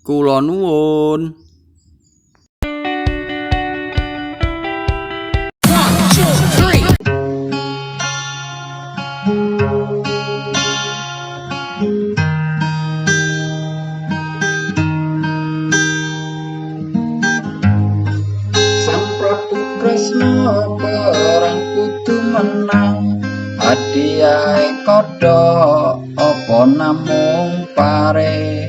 Kula nuwun. 1, 2, 3. Sang Prabu Kresna perang kudu menang, hadiahe kodhok apa namung pare.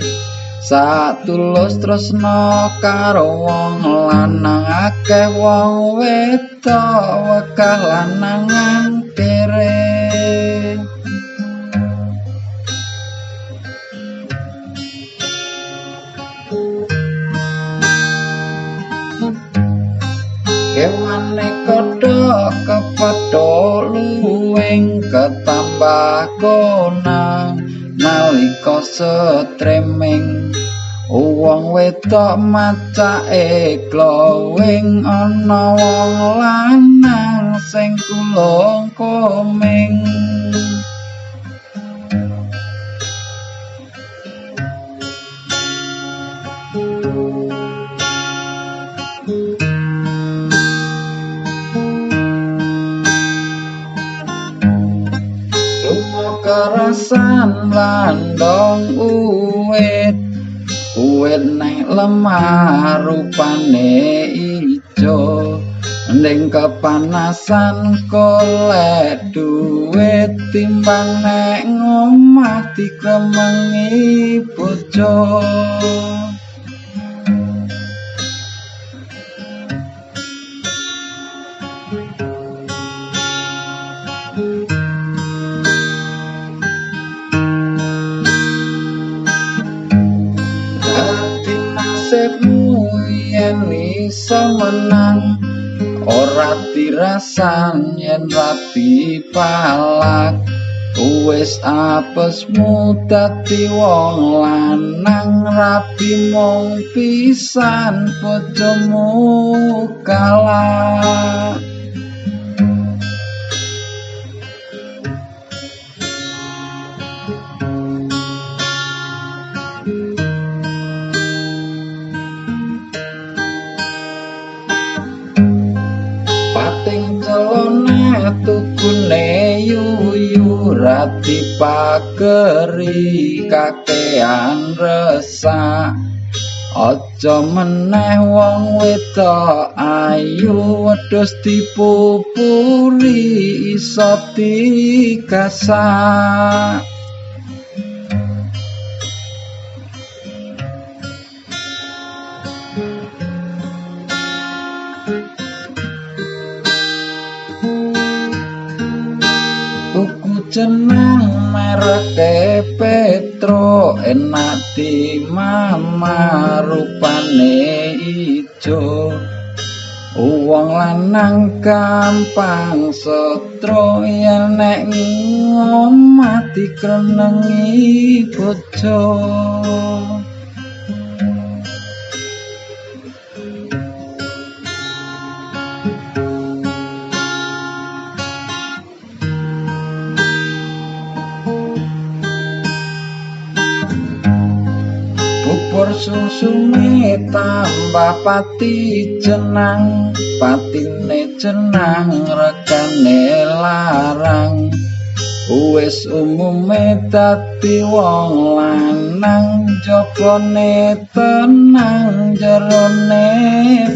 Satulus tresna karo wong lanang, akeh wong wedok wegah lanangan kere. Kewane kodhok kepethuk luwing, ketambah konang nalika streaming. Wong wedok macake glowing, ana wong lanang sing kulung koming. Lunga kerasan landong uwit, uwit neng lemah rupane ijo. Ning kepanasan golek duit, timbang nek ngomah dikremengi bojo. Dadi nasibmu yen iso menang, ora dirasan yen rapi palak. Wis apesmu dadi wong lanang, rabi mung pisan bojomu kalah. Pating celana tukune yuyu, rati pageri kakean resak. Aja meneh wong wedok ayu, wedhus dipupuri iso digasak. Tuku jenang mereke Petro, enak dimamah rupane ijo. Wong lanang gampang setro, yen nek ngomah dikrenengi bojo. Bubur susune tambah pati jenang, patine jenang regane larang. Wis umume dadi wong lanang, jabone tenang jerone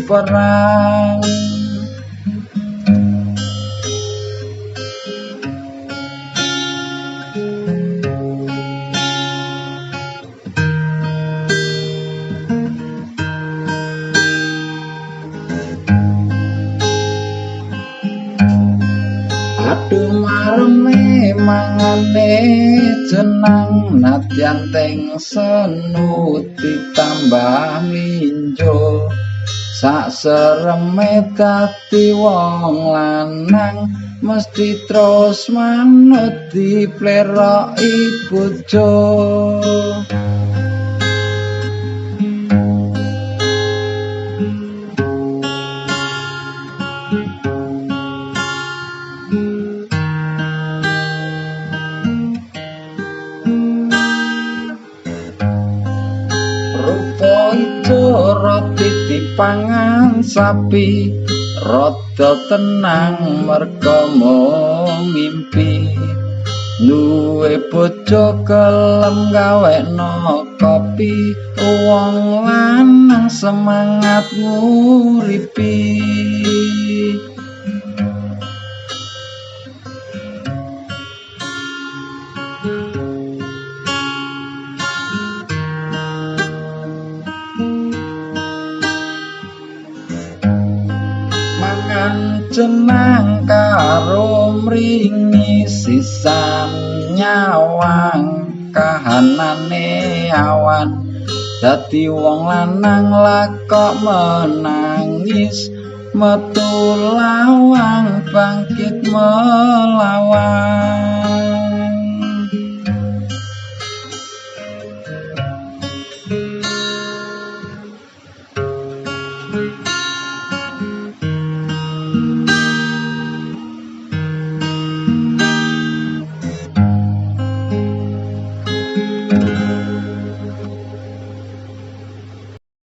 perang. Aduh mareme mangane jenang, nadyan teng senu ditambah mlinjo. Sak sereme dadi wong lanang, mesti terus manut dipleroki bojo. Rupa ijo roti dipangan sapi, rada tenang merga mung ngimpi. Duwe bojo kelem gawekno kopi, wong lanang semangat nguripi. Mangan jenang karo mringi sisan nyawang kahanane awan. Dadi wong lanang lakok menangis, metu lawang bangkit melawan.